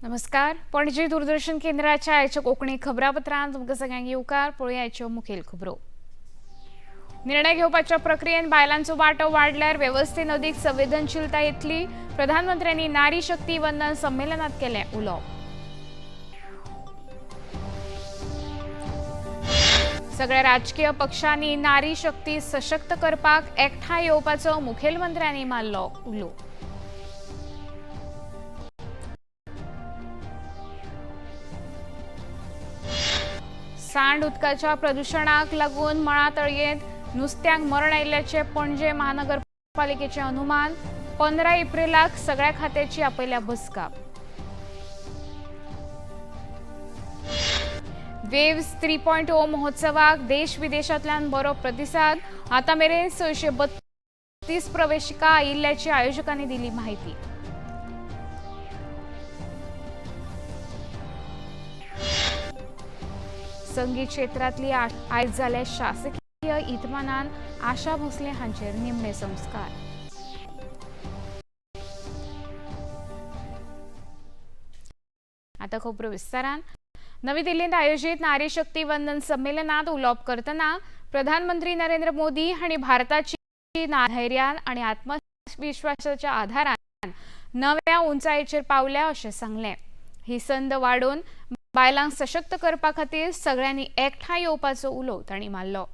नमस्कार, पणजी दूरदर्शन केंद्राच्या आयच्या कोंकणी खबरापत्रांत तुमकां सगळ्यांक येवकार. पळोवया आयच्यो मुखेल खबरो. निर्णय घेवपाच्या प्रक्रियेन बायलांचो वांटो वाडल्यार वेवस्थेन अदीक संवेदनशीलता येतली. प्रधानमंत्र्यांनी नारी शक्ती वंदन संमेलनात केलें उलोवप. सगळ्या राजकीय पक्षांनी नारी शक्ती सशक्त करपाक एकठांय येवपाचो मुखेलमंत्र्यांनी मारलो उलो. सांड उदकाच्या प्रदुशणाक लागून मळा तळयेंत नुस्त्यांक मरण आयिल्ल्याचें पणजे महानगरपालिकेचें अनुमान. 15 एप्रिलाक सगळ्या खात्याची आपयल्या बसका. वेव्स 3.0 महोत्सवाक देश विदेशांतल्यान बरो प्रतिसाद. आतां मेरेन 632 प्रवेशिका आयिल्ल्याची आयोजकांनी दिली माहिती. संगीत क्षेत्रांतली आयज जाले शासकीय इतमानान आशा भोसले हांचेर निमणे संस्कार. आता खबरो विस्तारान. नवी दिल्लींत आयोजीत नारी शक्ती वंदन संमेलनात उलोवप करतना प्रधानमंत्री नरेंद्र मोदी हांणी भारताची धैर्यान आनी आत्मविश्वासाच्या आधारान नव्या उंचायेचेर पावल्या अशें सांगलें. ही संद वाडोवन बायलांक सशक्त करपा खातीर सगळ्यांनी एकठांय येवपाचो उलो तांणी मारलो.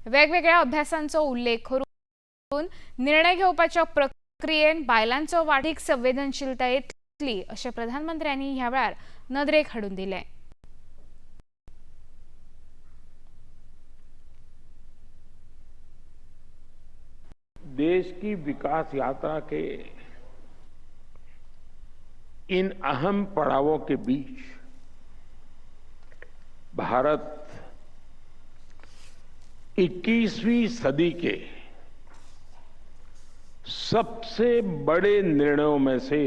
वेगवेगळ्या अभ्यासांचो उल्लेख करून निर्णय घेवपाच्या प्रक्रियेन बायलांचो वाडीक संवेदनशीलता येतली अशें प्रधानमंत्र्यांनी ह्या वेळार नदरेक हाडून दिलें. देश की विकास यात्रा के इन अहम पड़ावों के बीच भारत 21वीं सदी के सबसे बड़े निर्णयों में से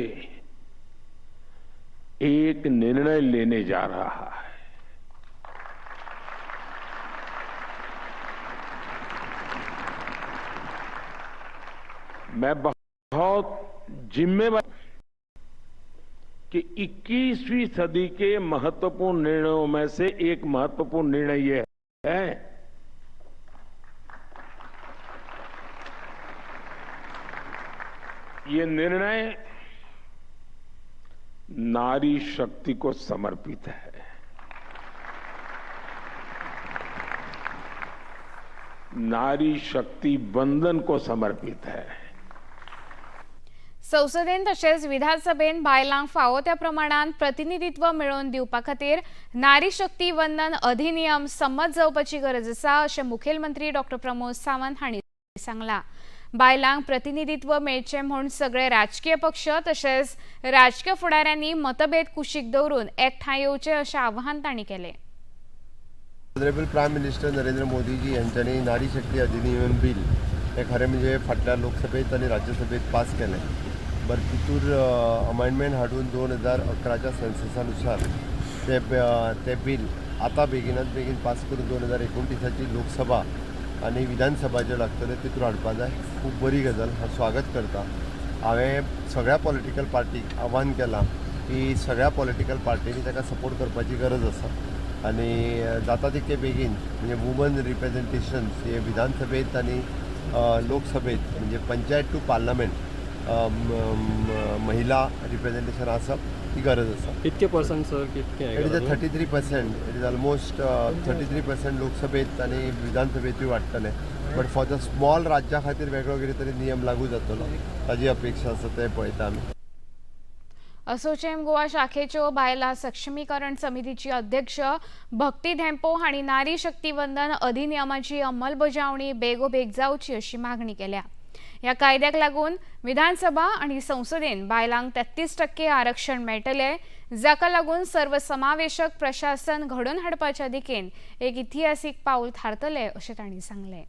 एक निर्णय लेने जा रहा है. मैं बहुत जिम्मेवार कि 21वीं सदी के महत्वपूर्ण निर्णयों में से एक महत्वपूर्ण निर्णय ये है ये निर्णय नारी शक्ति को समर्पित है. नारी शक्ति वंदन को समर्पित है. संसदेन तशेंच विधानसभेन बायलांक फावो त्या प्रमाणान प्रतिनिधित्व मेळोवन दिवपा खातीर नारी शक्ती वंदन अधिनियम संमत जावपाची गरज आसा अशें मुखेलमंत्री डॉक्टर प्रमोद सावंत हांणी सांगलां. बायलांक प्रतिनिधित्व मेळचें म्हूण सगळे राजकीय पक्ष तशेंच राजकीय फुडाऱ्यांनी मतभेद कुशीक दवरून एकठांय येवचें अशें आवाहन तांणी केलें. ऑनरेबल प्रायम मिनिस्टर नरेंद्र मोदीजी यांच्यानी नारी शक्ती अधिनियम बिल हे खरें म्हणजे फाटल्या लोकसभेत आनी राज्यसभेत पास केलें. बरं तितूर अमेंडमेंट हाडून 2011च्या सेन्ससानुसार ते बिल आतां बेगिनात बेगीन पास करून 2029ची लोकसभा आनी विधानसभा ज्यो लागतल्यो तितूर हाडपा जाय. खूब बरी गजाल, हांव स्वागत करता. हांवें सगळ्या पॉलिटिकल पार्टीक आव्हान केलां की सगळ्या पॉलिटिकल पार्टींनी ताका सपोर्ट करपाची गरज आसा आनी जाता तितके बेगीन म्हणजे वुमन रिप्रेझेंटेशन हे विधानसभेत आनी लोकसभेत म्हणजे पंचायत टू पार्लमेंट महिला रिप्रेझेंटेशन आसप ही गरज आसा. कितके पर्संट सर, कितके? It is a 33%. It is almost 33% लोकसभेत आनी विधानसभेतूय वाडटलें. बट फॉर the small राज्या खातीर वेगळो कितें तरी नियम लागू जातलो ताजी अपेक्षा आसा, तें पळयता आमी. असोचेम गोवा शाखेच्यो बायलां सक्षमीकरण समितीची अध्यक्ष भक्ती धेंपो हांणी नारी शक्ती वंदन अधिनियमाची अंमलबजावणी बेगोबेग जावची अशी मागणी केल्या. ह्या कायद्याक लागून विधानसभा आनी संसदेन बायलांक 33% आरक्षण मेळटलें, जाका लागून सर्वसमावेशक प्रशासन घडोवन हाडपाच्या दिकेन एक इतिहासीक पावल थारतलें अशें तांणी सांगलें.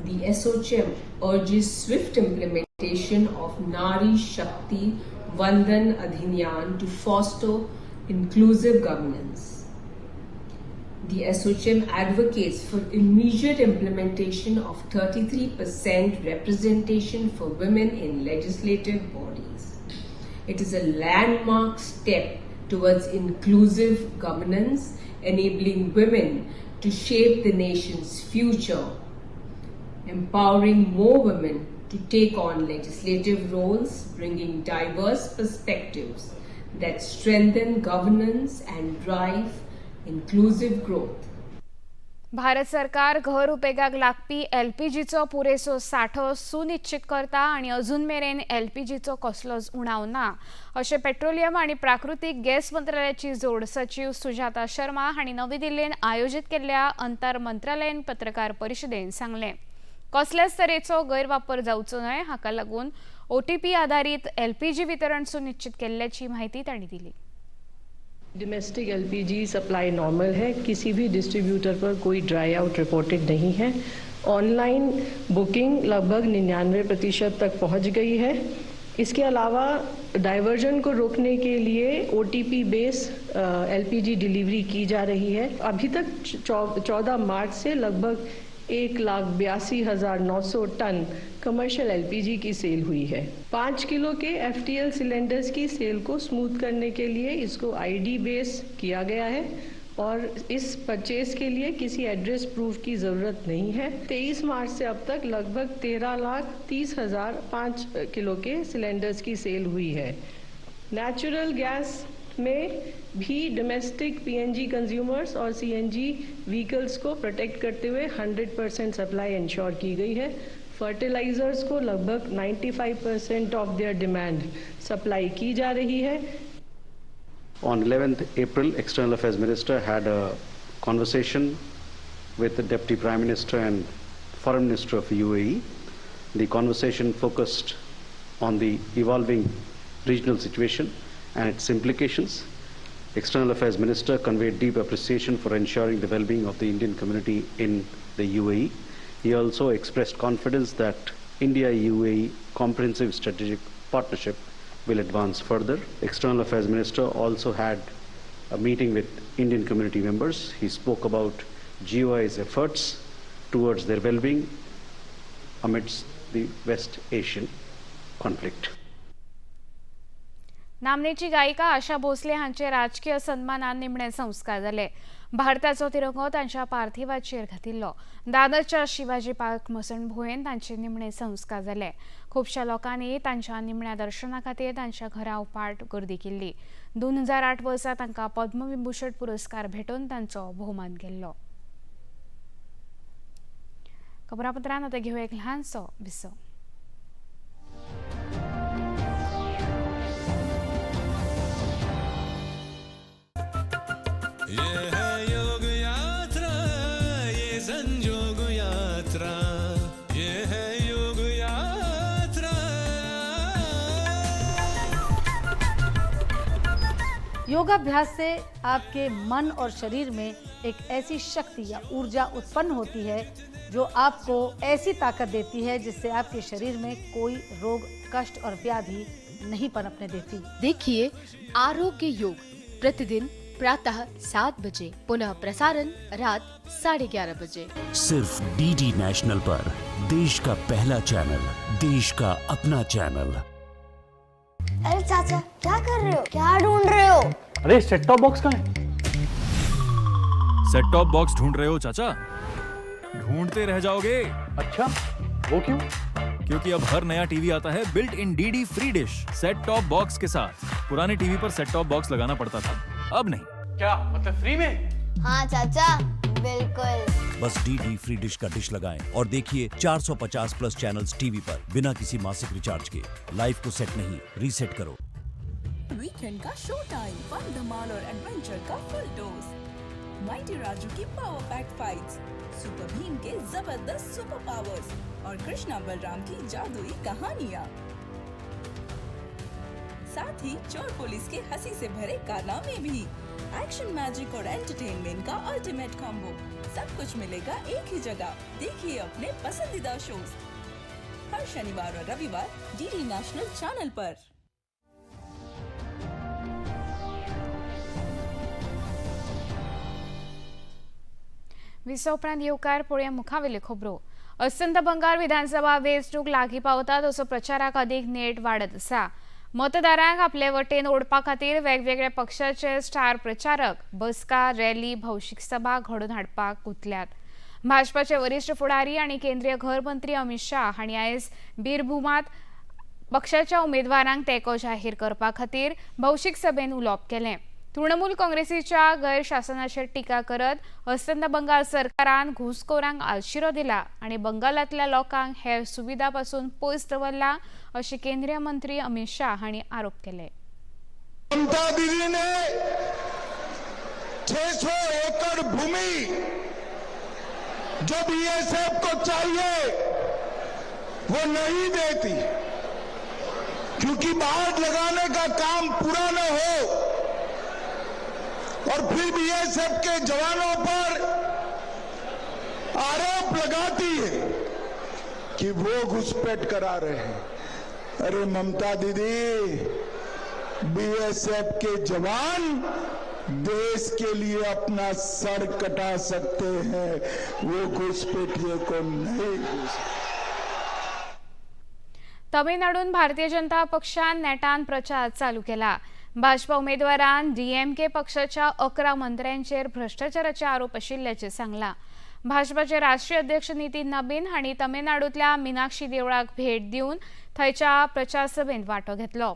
The SOCHM urges swift implementation of Nari Shakti Vandan Adhiniyam to foster inclusive governance. The SOCHM advocates for immediate implementation of 33% representation for women in legislative bodies. It is a landmark step towards inclusive governance, enabling women to shape the nation's future, empowering more women to take on legislative roles, bringing diverse perspectives that strengthen governance and drive inclusive growth. Bharat सरकार घर उपेगाक लागपी एलपीजीचो पुरेसो सांठो सुनिश्चित करता आनी अजून मेरेन एलपीजीचो कसलोच उणाव ना अशें पेट्रोलियम आनी प्राकृतीक गॅस मंत्रालयाची जोड सचीव सुजाता शर्मा हांणी नवी दिल्लीन आयोजीत केल्ल्या अंतर मंत्रालयीन पत्रकार परिशदेन सांगलें. कसल्याच तरेचो गैरवापर जावचो न्हय हाका लागून ओटीपी आधारीत एलपीजी वितरण सुनिश्चित केल्ल्याची म्हायती तांणी दिली. डोमेस्टिक एलपीजी सप्लाई नॉर्मल है, किसी भी डिस्ट्रीब्यूटर पर कोई ड्राई आउट रिपोर्टेड नहीं है. ऑनलाइन बुकिंग लगभग 99% तक पहुंच गई है. इसके अलावा डाइवर्जन को रोकने के लिए ओटीपी बेस एलपीजी डिलीवरी की जा रही है. अभी तक 14 मार्च से लगभग 1,82,900 टन कमर्शियल एलपीजी की सेल हुई है. 5 किलो के एफटीएल सिलेंडर्स की सेल को स्मूथ करने के लिए इसको आईडी बेस किया गया है और इस परचेज के लिए किसी एड्रेस प्रूफ की ज़रूरत नहीं है. 23 मार्च से अब तक लगभग 13,30,000 5 किलो के सिलेंडर्स की सेल हुई है. नेचुरल गैस में भी डोमेस्टिक पीएनजी कंज्यूमर्स और सीएनजी व्हीकल्स को प्रोटेक्ट करते हुए 100% सप्लाई इंश्योर की गई है. फर्टिलाइजर्स को लगभग 95% ऑफ their demand supply की जा रही है. On 11th April, External Affairs Minister had a conversation with the Deputy Prime Minister and Foreign Minister of UAE. The conversation focused on the evolving regional situation and its implications. External Affairs Minister conveyed deep appreciation for ensuring the well-being of the Indian community in the UAE. He also expressed confidence that India-UAE comprehensive strategic partnership will advance further. External Affairs Minister also had a meeting with Indian community members. He spoke about GOI's efforts towards their well-being amidst the West Asian conflict. नामनेची गायिका आशा भोसले हांचे राजकीय सन्मानान निमणे संस्कार जाले. भारताचो तिरंगो तांच्या पार्थिवाचेर घातिल्लो. दादरच्या Shivaji park मसणभुंयेन तांचे निमणे संस्कार जाले. खुबश्या लोकांनी तांच्या निमण्या दर्शना खातीर तांच्या घरा उपाट गर्दी केल्ली. 2008 वर्सा तांकां पद्मविभूषण पुरस्कार भेटोवन तांचो भोवमान केल्लो. खबरापत्रान आतां घेवया एक ल्हानसो विसव. ये है योग यात्रा, ये संजोग यात्रा, ये है योग यात्रा. योगाभ्यास से आपके मन और शरीर में एक ऐसी शक्ति या ऊर्जा उत्पन्न होती है जो आपको ऐसी ताकत देती है जिससे आपके शरीर में कोई रोग, कष्ट और व्याधि नहीं पनपने देती. देखिए आरोग्य योग प्रतिदिन प्रातः 7 बजे, पुनः प्रसारण रात 11:30 बजे, सिर्फ डीडी नेशनल पर. देश का पहला चैनल, देश का अपना चैनल. अरे चाचा, क्या कर रहे हो? क्या ढूंढ रहे हो? अरे सेट टॉप बॉक्स कहाँ है? सेट टॉप बॉक्स ढूंढ रहे हो चाचा? ढूंढते रह जाओगे. अच्छा, वो क्यों? क्योंकि अब हर नया टीवी आता है built in DD free dish set top box K साथ. पुराने टीवी पर सेट टॉप बॉक्स लगाना पड़ता था, अब नहीं. क्या मतलब, फ्री में? हाँ चाचा, बिल्कुल. बस डीडी फ्री डिश का डिश लगाएं और देखिए 450 प्लस चैनल्स टीवी पर बिना किसी मासिक रिचार्ज के. लाइफ को सेट नहीं, रीसेट करो. वीकेंड का शो टाइम, फन, धमाल और एडवेंचर का फुल डोज, माइटी राजू की पावर पैक फाइट्स, सुपर भीम के जबरदस्त सुपर पावर्स और कृष्णा बलराम की जादुई कहानियाँ, साथ ही चोर पुलिस के हंसी से भरे कारनामे भी. एक्शन, मैजिक और एंटरटेनमेंट का अल्टीमेट कॉम्बो, सब कुछ मिलेगा एक ही जगह. देखिए अपने पसंदीदा शोज हर शनिवार और रविवार डीडी नेशनल चैनल पर. विसव उपरांत येवकार. पळोवया मुखावेल्यो खबरो. अस्तंत बंगाल विधानसभा वेंचणूक लागीं पावता तसो प्रचाराक अदीक नेट वाडत आसा. मतदारांक आपले वटेन ओडपा खातीर वेगवेगळ्या पक्षाचे स्टार प्रचारक बसका, रॅली, भौशीक सभा घडोवन हाडपाक गुंतल्यात. भाजपाचे वरिष्ठ फुडारी आनी केंद्रीय घर मंत्री अमित शाह हांणी आयज बीरभूमात पक्षाच्या उमेदवारांक तेंको जाहीर करपा खातीर भौशीक सभेन उलोवप केलें. तृणमूल काँग्रेसीच्या गैरशासनाचेर टिका करत अस्तंत बंगाल सरकारान घुसखोरांक आलशिरो दिला आनी बंगालांतल्या लोकांक हेर सुविधा पासून पयस दवरला अशें केंद्रीय मंत्री अमित शाह हांणी आरोप केले. ममता दीदी ने 600 एकड़ भूमि जो बीएसएफ को चाहिए वो नहीं देती, क्योंकि बाढ़ लगाने का काम पूरा न हो और फिर बीएसएफ के जवानों पर आरोप लगाती है कि वो घुसपैठ करा रहे हैं. अरे ममता दीदी, बीएसएफ के जवान देश के लिए अपना सर कटा सकते हैं, वो घुसपैठिए को नहीं घुस. तमिळनाडून भारतीय जनता पक्षान नेटान प्रचार चालू केला. भाजपा उमेदवारान डीएमके पक्षाच्या 11 मंत्र्यांचेर भ्रष्टाचाराचे आरोप आशिल्ल्याचें सांगलां. भाजपाचे राष्ट्रीय अध्यक्ष नितीन नबीन हांणी तमिळनाडूंतल्या मिनाक्षी देवळाक भेट दिवन थंयच्या प्रचार सभेंत वांटो घेतलो.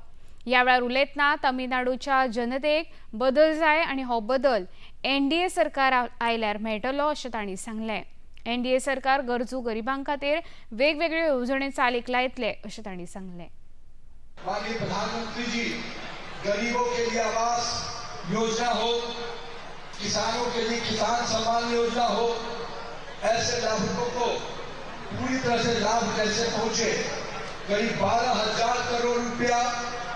ह्या वेळार उलयतना तमिळनाडूच्या जनतेक बदल जाय आनी हो बदल एनडीए सरकार आयल्यार मेळटलो अशें तांणी सांगलें. एनडीए सरकार गरजू गरिबां खातीर वेगवेगळ्यो येवजण्यो चालीक लायतले अशें तांणी सांगलें. माननीय प्रधानमंत्री जी, गरीबों के लिए आवास योजना हो, किसानों के लिए किसान सम्मान योजना हो, ऐसे लाभुकों को पूरी तरह से लाभ कैसे पहुंचे, करीब 12,000 करोड़ रुपया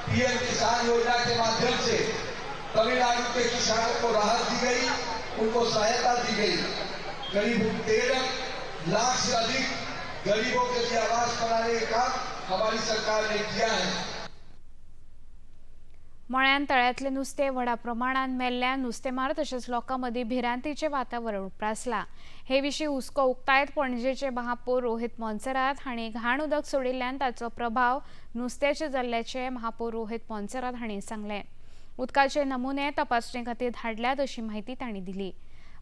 पीएम किसान योजना के माध्यम से तमिलनाडु के किसानों को राहत दी गई, उनको सहायता दी गई. करीब 13 लाख से अधिक गरीबों के लिए आवास बनाने का काम हमारी सरकार ने किया है. मळ्यान तळ्यांतलें नुस्तें व्हडा प्रमाणांत मेल्ल्यान नुस्तेमार तशेंच लोकां मदीं भिरांतीचें वातावरण उप्रासलां. हे विशीं हुस्को उक्तायत पणजेचे महापौर रोहित मोन्सेरात हांणी घाण उदक सोडिल्ल्यान ताचो प्रभाव नुस्त्याचेर जाल्ल्याचें महापौर रोहित मोन्सेरात हांणी सांगलें. उदकाचे नमुने तपासणे खातीर धाडल्यात अशी म्हायती तांणी दिली.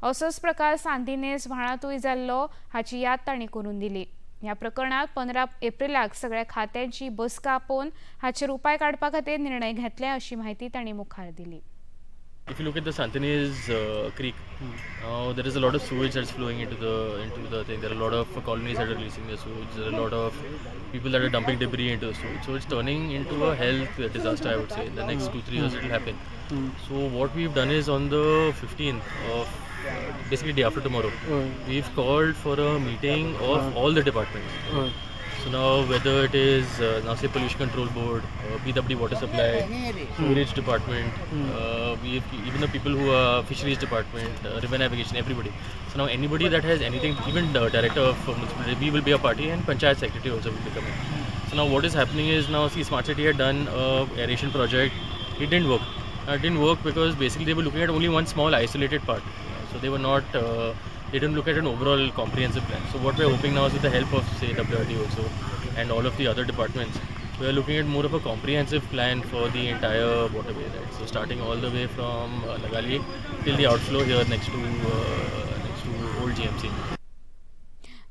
असोच प्रकार सांतिनेज व्हाळांतूय जाल्लो हाची याद तांणी करून दिली. ह्या प्रकरणात 15 एप्रिलाक सगळ्या खात्यांची बसका आपोवन हाचेर उपाय काडपा खातीर निर्णय घेतले अशी म्हायती तांणी मुखार दिली. If you look at the Santinez creek, there is a lot of sewage that's flowing into the thing. There are a lot of colonies that are releasing their sewage. There are a lot of people that are dumping debris into the sewage. So it's turning into a health disaster, I would say. In the next 2-3 years, it will happen. So what we've done is on the 15th of basically day after tomorrow, we've called for a meeting of all the departments. So now whether it is now say pollution control board, PWD water supply, sewerage department, we have even the people who are fisheries department, river navigation, everybody. So now anybody that has anything, even the director of municipality, we will be a party and panchayat secretary also will be coming. So now what is happening is, now see, Smart City had done a aeration project. It didn't work. It didn't work because basically they were looking at only one small isolated part. So they were not. They didn't look at an overall comprehensive plan. So what we're hoping now is with the help of say WRD also and all of the other departments, we are looking at more of a comprehensive plan for the entire waterway. Right? So starting all the way from Nagali till the outflow here next to old GMC.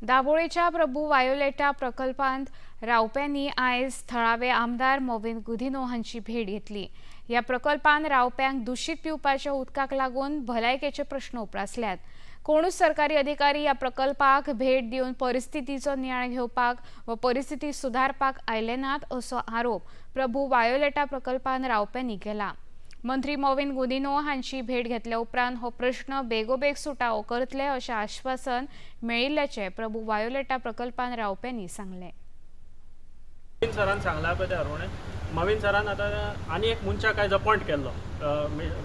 दाबोळीच्या Prabhu वायोलेटा प्रकल्पांत रावप्यांनी आयज थळावे आमदार मोविन गुदिन्हो हांची भेट घेतली. ह्या प्रकल्पान रावप्यांक दुशीत पिवपाच्या उदकाक लागून भलायकेचे प्रश्न उप्रासल्यात. कोणूच सरकारी अधिकारी ह्या प्रकल्पाक भेट दिवन परिस्थितीचो नियाळ घेवपाक व परिस्थिती सुदारपाक आयले नात असो आरोप प्रभू वायोलेटा प्रकल्पान रावप्यांनी केला. मंत्री मोविन गुदिन्हो हांची भेट घेतल्या उपरांत हो प्रश्न बेगोबेग सुटावो करतले अशें आश्वासन मेळिल्ल्याचें प्रभू वायोलेटा प्रकल्पान रावप्यांनी सांगलें. मविन सरान सांगला पळय त्या प्रमाणे मविन सरान आतां आनी एक मनशाक आयज अपॉयंट केल्लो,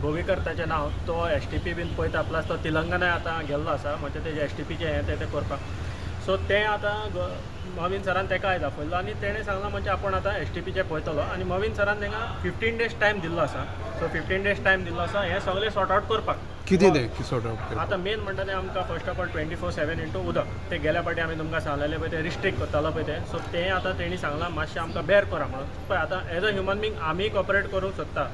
गोविकर ताचें नांव. तो एसटीपी बीन पळयता, प्लस तो तेलंगणाय आतां गेल्लो आसा, म्हणजे तेजें एसटीपीचें हें तें तें करपाक. सो तें आतां मविन सरान ताका आयज आपयल्लो आनी तेणें सांगलां म्हणजे आपूण आतां एसटीपीचें पळयतलो आनी मविन सरान तांकां 15 डेज टायम दिल्लो आसा. सो 15 डेज टायम दिल्लो आसा हें सगळें सॉर्ट आवट करपाक. कितें तें सॉर्ट आउट? आतां मेन म्हणटा तें आमकां first of all 24/7 into उदक. ते गेल्या फावटी आमी तुमकां सांगलेलें पळय, तें रिस्ट्रिक्ट करतालो पळय तें, सो तें आतां तेणी सांगलां मातशें आमकां बेर करा म्हणून. पळय आतां एज अ ह्युमन बींग आमी कॉपरेट करूंक सोदता.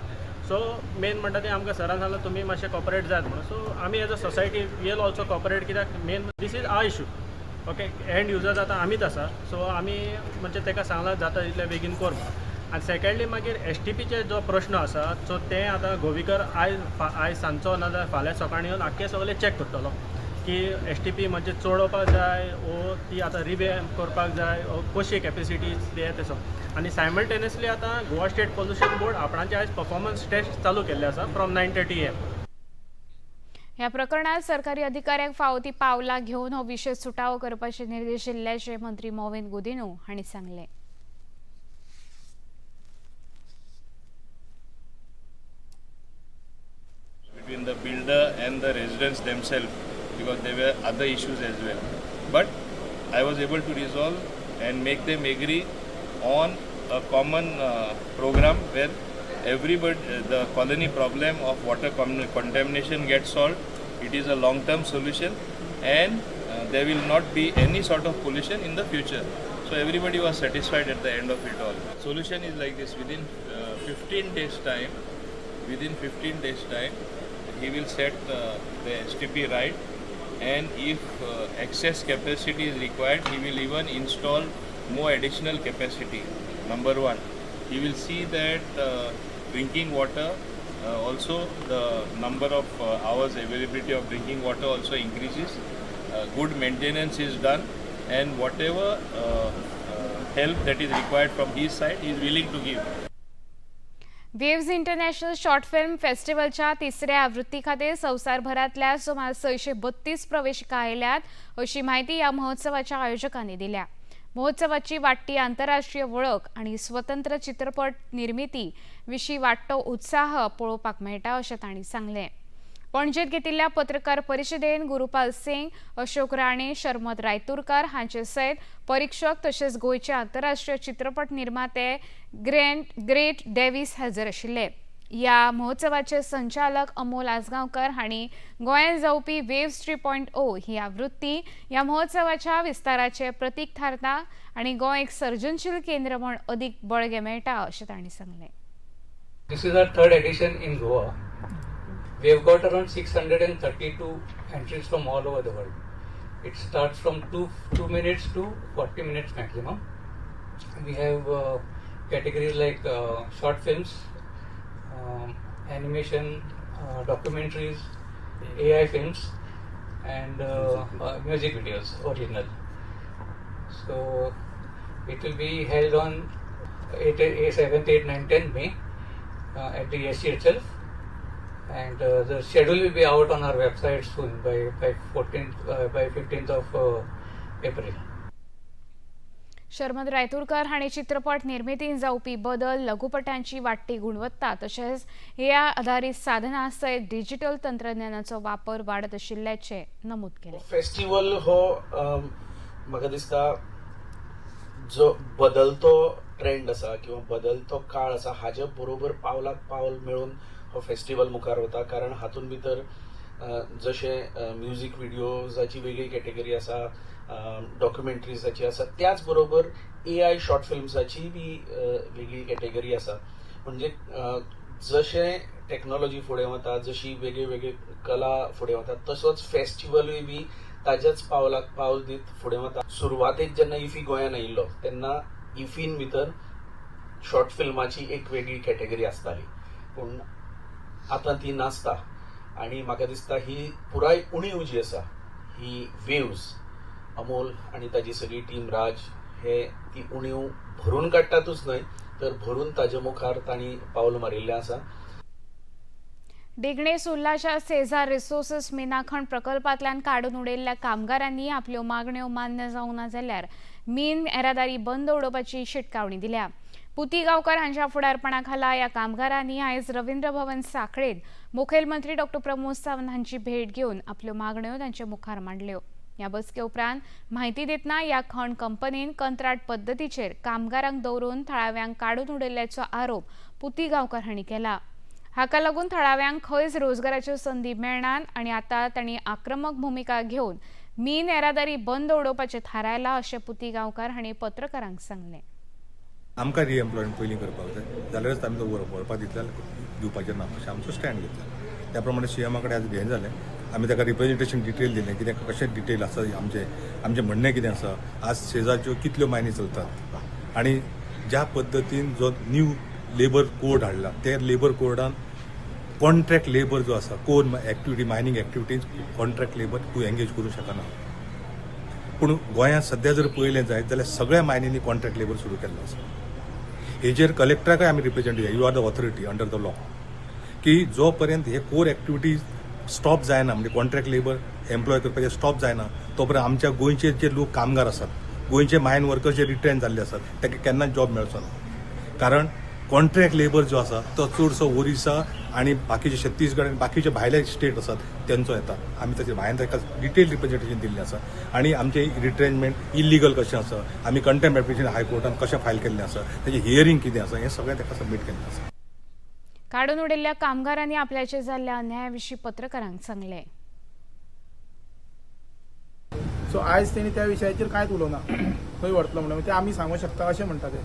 सो मेन म्हणटा तें आमकां सरान सांगलां तुमी मातशें कॉपरेट जायत म्हणून. सो आमी as a society will also cooperate, कित्याक main this is our issue, okay. End users आतां आमीच आसा. सो आमी म्हणजे ताका सांगलां जाता तितले बेगीन कर म्हणून. आनी सेकेंडली मागीर एसटीपीचे जो प्रश्न आसा, सो ते आतां गोविकर आयज आयज सांजचो ना जाल्यार फाल्यां सकाळीं येवन आख्खे सगळे चॅक करतलो की एसटीपी म्हणजे चडोवपाक जाय वो ती आतां रिवॅम्प करपाक जाय वो कशी कॅपेसिटी ते तेसो. आनी सायमल्टेनियसली आतां गोवा स्टेट पोल्युशन बोर्ड आपणाचे आयज परफॉर्मन्स टेस्ट चालू केल्ले आसा फ्रॉम 9:30 AM. ह्या प्रकरणात सरकारी अधिकाऱ्यांक फावो ती पावलां घेवन हो विशय सुटावो करपाचे निर्देश दिल्ल्याचे मंत्री मॉविन गुदिन्हो हांणी सांगलें. Between the builder and the residents themselves, because there were other issues as well. But I was able to resolve and make them agree on a common program where everybody, the colony problem of water contamination gets solved. It is a long-term solution and there will not be any sort of pollution in the future. So everybody was satisfied at the end of it all. Solution is like this: within 15 days time, he will set the STP right, and if excess capacity is required, he will even install more additional capacity. Number one, he will see that drinking water also, the number of hours availability of drinking water also increases. Good maintenance is done, and whatever help that is required from his side, he is willing to give. Waves international short film फेस्टिवलच्या तिसऱ्या आवृत्ती खातीर संवसारभरांतल्या सुमार 632 प्रवेशिका आयल्यात अशी म्हायती ह्या महोत्सवाच्या आयोजकांनी दिल्या. महोत्सवाची वाडटी आंतरराष्ट्रीय वळख आनी स्वतंत्र चित्रपट निर्मिती विशीं वाडटो उत्साह पळोवपाक मेळटा अशें तांणी सांगलें. पणजेंत घेतिल्ल्या पत्रकार परिशदेन गुरुपाल सिंग, अशोक राणे, शर्मद रायतुरकार हांचे सयत परिक्षक तशेंच गोंयचे आंतरराष्ट्रीय चित्रपट निर्माते ग्रेट डेव्हिस हजर आशिल्ले. ह्या महोत्सवाचे संचालक अमोल आजगांवकर हांणी गोंयांत जावपी वेव्स 3.0 ही आवृत्ती ह्या महोत्सवाच्या विस्ताराचें प्रतीक थारता आनी गोंय एक सर्जनशील केंद्र म्हूण अदीक बळगें मेळटा अशें तांणी सांगलें. This is our third edition in Goa. We have got around 632 entries from all over the world. It starts from 2 minutes to 40 minutes maximum. We have categories like short films, animation, documentaries, AI films, and music videos, original. So it will be held on 7th, 8, 9, 10 May at the SC itself. And the schedule will be out on our website soon by 14th, by 15th of April. Sharmad Raiturkar हांणी चित्रपट निर्मितीन जावपी बदल, लघुपटांची वाडटी गुणवत्ता तशेंच ह्या आधारीत साधनां सयत डिजिटल तंत्रज्ञानाचो वापर वाडत आशिल्ल्याचें नमूद केलें. फेस्टिवल हो म्हाका दिसता जो बदलतो ट्रेंड आसा किंवा बदलतो काळ आसा हाजे बरोबर पावलाक पावल मेळून हो फेस्टिवल मुखार वता. कारण हातून भितर जशें म्युजीक व्हिडियोजाची वेगळी कॅटेगरी आसा, डॉक्युमेंटरीजाची आसा, त्याच बरोबर AI short फिल्म्साची बी वेगळी कॅटेगरी आसा. म्हणजे जशें टॅक्नोलॉजी फुडें वता, जशी वेगळी वेगळी कला फुडें वता, तसोच फेस्टिवलूय बी ताज्याच पावलाक पावल दीत फुडें वता. सुरवातेक जेन्ना इफी गोंयान आयिल्लो तेन्ना इफीन भितर शॉर्ट फिल्माची एक वेगळी कॅटेगरी आसताली, पूण आतां ती नासता. आनी म्हाका दिसता ही पुराय उणीव जी आसा ही वेव्स अमोल आनी ताजी सगळी टीम राज हे ती उणीव भरून काडटातूच न्हय तर भरून ताजे मुखार तांणी पावल मारिल्लें आसा. डिगणे सुर्लाच्या सेझार रिसोर्सेस मिनाखण प्रकल्पांतल्यान काडून उडयल्ल्या कामगारांनी आपल्यो मागण्यो मान्य जावंक ना जाल्यार मीन येरादारी बंद उडोवपाची शिटकावणी दिल्या. पुती गांवकर हांच्या फुडारपणा खाला ह्या कामगारांनी आयज रवींद्र भवन सांखळेंत मुखेलमंत्री डॉ प्रमोद सावंत हांची भेट घेवन आपल्यो मागण्यो तांचे मुखार मांडल्यो. ह्या बसके उपरांत म्हायती दितना ह्या खण कंपनीन कंत्राट पद्दतीचेर कामगारांक दवरून थळाव्यांक काडून उडयल्ल्याचो आरोप पुती गांवकर हांणी केला. हाका लागून थळाव्यांक खंयच रोजगाराच्यो संदी मेळनात आनी आतां तांणी आक्रमक भुमिका घेवन मीन येरादारी बंद उडोवपाचें थारायलां अशें पुती गांवकार हांणी पत्रकारांक सांगलें. आमकां रिएम्प्लॉयमेंट पयलीं करपाक जाय जाल्यारच आमी तो व्हरपाक दितले दिवपाचें ना अशें आमचो स्टँड घेतला. त्या प्रमाणे सीएमा कडेन आज हें जालें, आमी ताका रिप्रेजेंटेशन डिटेल दिलें कितें कशें डिटेल आसा, आमचें आमचें म्हणणें कितें आसा, आज सेजाच्यो कितल्यो मायनी चलतात आनी ज्या पद्दतीन जो न्यू लेबर कोड हाडला ते लेबर कोडान कॉन्ट्रॅक्ट लेबर जो आसा core activity mining activities contract labour तूं एंगेज करूं शकना. पूण गोंयांत सद्या जर पळयलें जायत जाल्यार सगळ्या मायनींनी कॉन्ट्रॅक्ट लेबर सुरू केल्लो आसा. हेजेर कलेक्टराकय आमी रिप्रेजेंट दिया, you are the authority under the law, की जो पर्यंत हे कोर एक्टिविटीज स्टॉप जायना म्हणजे कॉन्ट्रॅक्ट लेबर एम्प्लॉय करपाचें स्टॉप जायना तो पर्यंत आमच्या गोंयचे जे लोक कामगार आसात, गोंयचे मायन वर्कर्स जे रिट्रेन जाल्ले आसात ताका केन्नाच जॉब मेळचो ना. कारण कॉन्ट्रॅक्ट लेबर जो आसा तो चडसो ओरिसा आनी बाकीचे छत्तीसगड आनी बाकीचे भायले स्टेट आसात तेंचो येता. आमी ताचेर हांवें ताका डिटेल रिप्रेजेंटेशन दिल्लें आसा आनी आमचें रिट्रेंचमेंट इलिगल कशें आसा, आमी कंटेम्प्ट एप्लिकेशन हायकोर्टान कशें फायल केल्लें आसा, ताचें हियरींग कितें आसा, हें सगळें ताका सबमीट केल्लें आसा. काडून उडयल्ल्या कामगारांनी आपल्याचेर जाल्ल्या अन्याया विशीं पत्रकारांक सांगलें. सो आयज तेणी त्या विशयाचेर कांयच उलोवना, खंय व्हरतलो म्हणून ते आमी सांगूंक शकता अशें म्हणटा ते,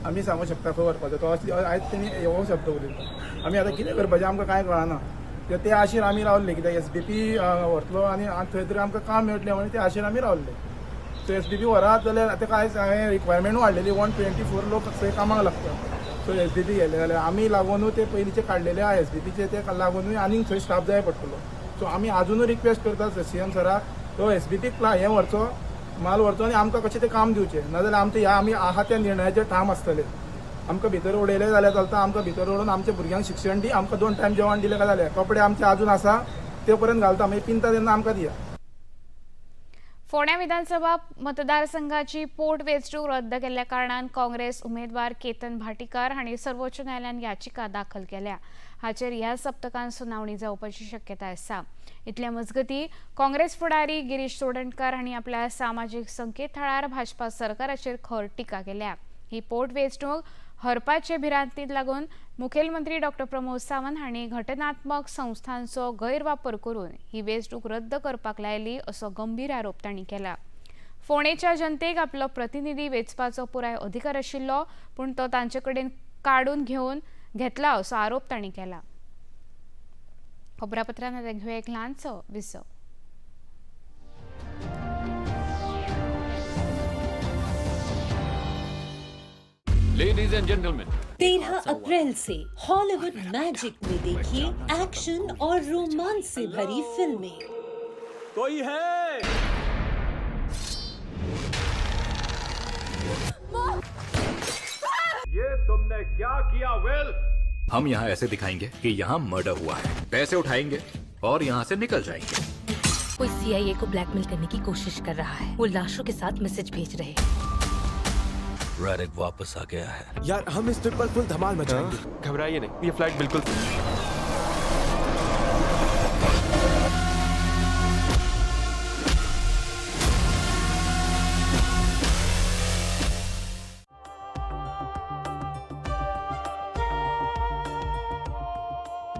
आमी सांगूंक शकता खंय व्हरपाचो तो, आयज तेणी हो शब्द उलयता. आमी आतां कितें करपाचें आमकां कांय कळना. ते आशेर आमी रावल्ले कित्याक एसबीपी व्हरतलो आनी थंय तरी आमकां काम मेळटलें म्हणून ते आशेर आमी रावल्ले. सो एसबीपी व्हरात जाल्यार आतां कांय हांवें रिक्वायरमेंटूय हाडलेली 124 लोक थंय कामाक लागता. सो एसबीपी गेले जाल्यार आमी लागुनूय ते पयलींचे काडलेले आहा एसबीपीचे ते लागुनूय आनीक थंय स्टाफ जाय पडटलो. सो आमी आजुनूय रिक्वेस्ट करता सीएम सराक तो एसबीपीक हें व्हरचो, माल व्हरचो आनी आमकां कशें तें काम दिवचें, नाजाल्यार आमचें ह्या आमी आहा त्या निर्णयाचेर ठाम आसतले. आमकां भितर उडयलें जाल्यार चलता, आमकां भितर उडोवन आमच्या भुरग्यांक शिक्षण दी, आमकां 2 टायम जेवण दिलें काय जालें, कपडे आमचे आजून आसा ते पर्यंत घालता, मागीर पिंता तेन्ना आमकां दिया. फोंड्या विधानसभा मतदारसंघाची पोट वेंचणूक रद्द केल्ल्या कारणान काँग्रेस उमेदवार केतन भाटीकार हांणी सर्वोच्च न्यायालयान याचिका दाखल केल्या. हाचेर ह्या सप्तकान सुनावणी जावपाची शक्यताय आसा. इतल्या मजगती काँग्रेस फुडारी गिरीश चोडणकार हांणी आपल्या सामाजीक संकेतथळार भाजपा सरकाराचेर खर टिका केल्या. ही पोट वेंचणूक हरपाचे भिरांतीक लागून मुखेलमंत्री डॉक्टर प्रमोद सावंत हांणी घटनात्मक संस्थांचो गैरवापर करून ही वेंचणूक रद्द करपाक लायली असो गंभीर आरोप तांणी केला. फोंडेच्या जनतेक आपलो प्रतिनिधी वेंचपाचो पुराय अधिकार आशिल्लो, पूण तो तांचे कडेन काडून घेवन घेतला असो आरोप तांणी केला. खबरापत्रान आतां घेवया एक ल्हानसो विसव. Ladies and gentlemen, 13 April Se Hollywood magic में देखिए एक्शन और रोमांस से भरी फिल्में। कोई है? ये तुमने क्या किया वेल? हम यहाँ ऐसे दिखाएंगे कि यहाँ मर्डर हुआ है, पैसे उठाएंगे और यहाँ से निकल जाएंगे। कोई CIA को ब्लैकमेल करने की कोशिश कर रहा है, वो लाशों के साथ मैसेज भेज रहे हैं। रैडिक वापस आ गया है। यार हम इस ट्रिप पर फुल धमाल मचाएंगे। घबराइए नहीं, ये फ्लाइट बिल्कुल।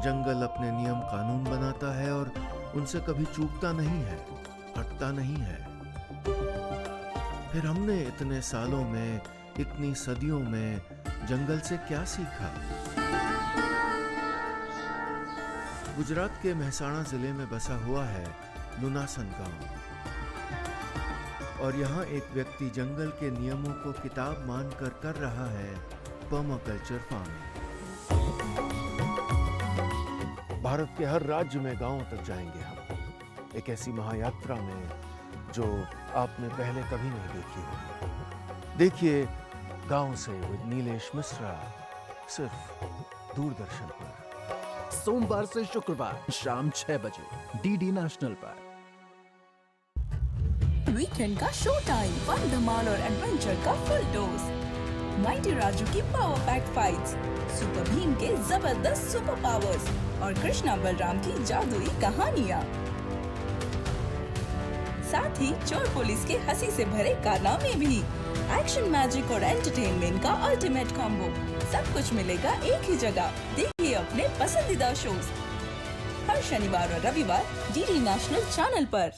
जंगल अपने नियम कानून बनाता है और उनसे कभी चूकता नहीं है, हटता नहीं है। फिर हमने इतने सालों में, इतनी सदियों में जंगल से क्या सीखा? गुजरात के मेहसाणा जिले में बसा हुआ है लुनासन गांव और यहाँ एक व्यक्ति जंगल के नियमों को किताब मानकर कर रहा है पर्माकल्चर फार्मिंग। भारत के हर राज्य में गांवों तक जाएंगे हम, एक ऐसी महायात्रा में जो आपने पहले कभी नहीं देखी होगी। देखिए गांव से विद नीलेश मिश्रा, सिर्फ दूरदर्शन पर, सोमवार से शुक्रवार शाम 6 बजे डीडी नेशनल पर। वीकेंड का शो टाइम, फन धमाल और एडवेंचर का फुल डोज, माइटी राजू की पावर पैक फाइट्स, सुपर भीम के जबरदस्त सुपर पावर्स और कृष्णा बलराम की जादुई कहानियाँ, साथ ही चोर पुलिस के हंसी से भरे कारनामे भी। एक्शन मैजिक और एंटरटेनमेंट का अल्टीमेट कॉम्बो, सब कुछ मिलेगा एक ही जगह। देखिए अपने पसंदीदा शोज हर शनिवार और रविवार डीडी नेशनल चैनल पर।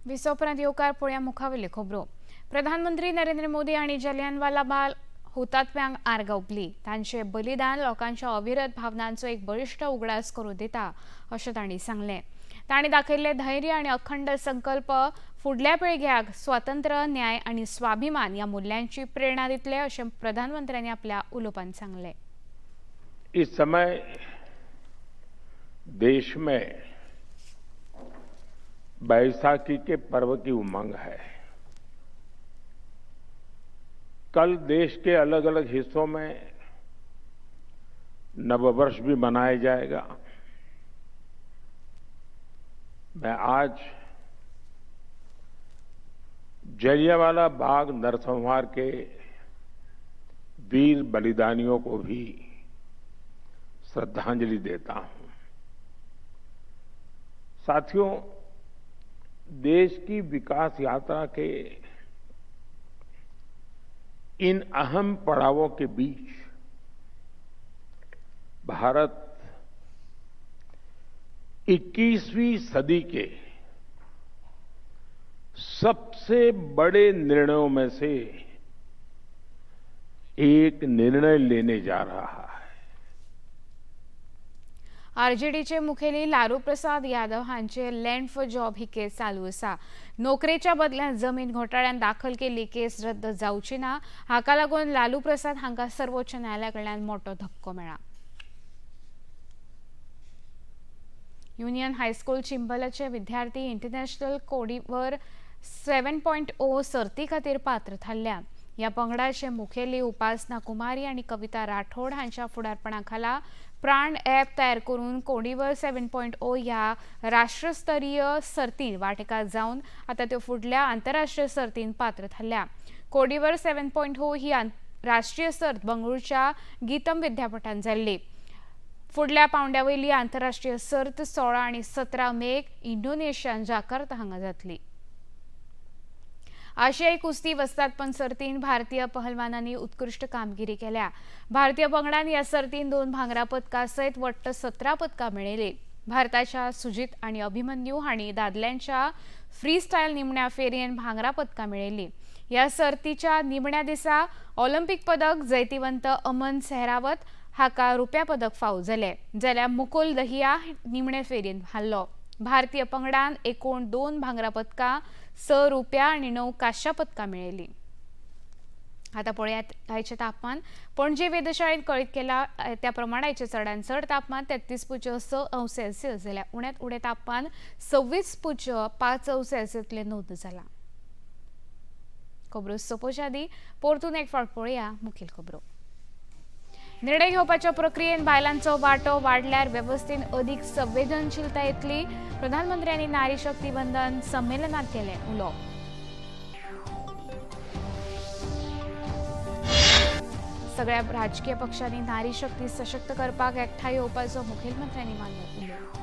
विसोपरांत येवकार पळोवया मुखावेल्यो खबरो। प्रधानमंत्री नरेंद्र मोदी हांणी जलियानवाला बाग हुतात्म्यांक आर्गां ओंपली। तांचे बलिदान लोकांच्या अविरत भावनांचो एक बळिश्ट उगडास करून दिता अशें तांणी सांगलें। तांणी दाखयल्ले धैर्य आनी अखंड संकल्प फुडल्या पिळग्याक स्वातंत्र्य, न्याय आनी स्वाभिमान ह्या मुल्यांची प्रेरणा दितले अशें प्रधानमंत्र्यांनी आपल्या उलोवपांत सांगलें। इस समय देश में बैसाखी के पर्व की उमंग है। कल देश के अलग अलग हिस्सों में नववर्ष भी मनाया जाएगा। मैं आज जलियांवाला बाग नरसंहार के वीर बलिदानियों को भी श्रद्धांजलि देता हूं। साथियों, देश की विकास यात्रा के इन अहम पड़ावों के बीच भारत 21वीं सदी के सबसे बड़े निर्णयों में से एक निर्णय लेने जा रहा है। आरजेडीचे मुखेली लालू प्रसाद यादव हांचे land for job he case चालू आसा। नोकरेच्या बदल्यात जमीन घोटाळ्यान दाखल केल्ली केस रद्द जावची ना हाका लागून लालू प्रसाद हांकां सर्वोच्च न्यायालया कडल्यान मोठो धपको मेळ्ळा। युनियन हायस्कूल चिंबलाचे विद्यार्थी इंटरनॅशनल कोडीवर 7.0 सर्ती खातीर पात्र थारल्या। ह्या पंगडाचे मुखेली उपासना कुमारी आनी कविता राठोड हांच्या फुडारपणा खाला प्राण ॲप तयार करून कोडीवर 7.0 ह्या राष्ट्रस्तरीय सर्तीन वांटेकार जावन आतां त्यो फुडल्या आंतरराष्ट्रीय सर्तीन पात्र थारल्या। कोडीवर 7.0 ही राष्ट्रीय सर्त बंगळुरूच्या गीतम विद्यापीठान जाल्ली। फुडल्या पावंड्या वयली आंतरराष्ट्रीय सर्त 16 आनी 17 मेक इंडोनेशियान जाकार्ता हांगा जातली। आशियाई कुस्ती वस्तादपण सर्तीन भारतीय पहलवानांनी उत्कृष्ट कामगिरी केल्या। भारतीय पंगडान ह्या सर्तीन 2 भांगरा पदकां सयत वट्ट 17 पदकां मेळयली। भारताच्या सुजीत आनी अभिमन्यू हांणी दादल्यांच्या फ्री स्टायल निमण्या फेरयेन भांगरा पदकां मेळयली। ह्या सर्तीच्या निमण्या दिसा ऑलिम्पिक पदक जैतिवंत अमन सेहरावत हाका रुप्या पदक फावो जालें, जाल्यार मुकुल दहिया निमणे फेरयेन हारलो। भारतीय पंगडान एकूण 2 भांगरा पदकां, 6 रुप्या आनी 9 कांश्या पदकां मेळयली। आतां पळयात आयचें तापमान। पणजे वेधशाळेंत कळीत केलां त्या प्रमाण आयचें चडांत चड तापमान 33.6 अंश सेल्सियस जाल्यार उण्यांत उणें तापमान 26.5 अंश सेल्सियस नोंद जालां। खबरो सोंपोवच्या आदीं परतून एक फावट पळोवया मुखेल खबरो। निर्णय घेवपाच्या प्रक्रियेन बायलांचो वांटो वाडल्यार वेवस्थेन अदीक संवेदनशीलता येतली, प्रधानमंत्र्यांनी नारी शक्ती वंदन संमेलनात केलें उलोवप। सगळ्या राजकीय पक्षांनी नारी शक्ती सशक्त करपाक एकठांय येवपाचो मुखेलमंत्र्यांनी मारलो उलो।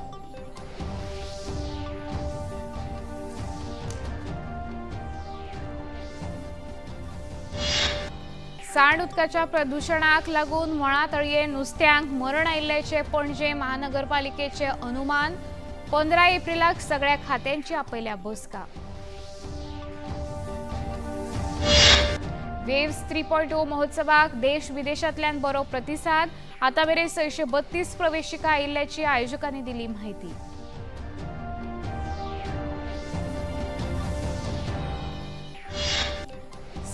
सांड उदकाच्या प्रदुशणाक लागून मळा तळये नुस्त्यांक मरण आयिल्ल्याचें पणजे महानगरपालिकेचे अनुमान। 15 एप्रिलाक सगळ्या खात्यांची आपयल्या बसका। वेव्स 3.0 महोत्सवाक देश विदेशांतल्यान बरो प्रतिसाद, आतां मेरेन 632 प्रवेशिका आयिल्ल्याची आयोजकांनी दिली म्हायती।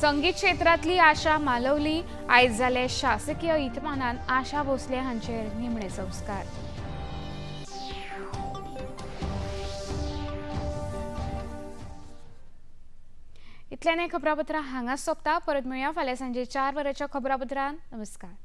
संगीत क्षेत्रांतली आशा मालवली, आयज जाले शासकीय इतमानान आशा भोसले हांचेर निमणे संस्कार। इतल्यान खबरापत्रां हांगा सोंपता। परत मेळया फाल्यां सांजे 4 वरांच्या खबरापत्रांत। नमस्कार।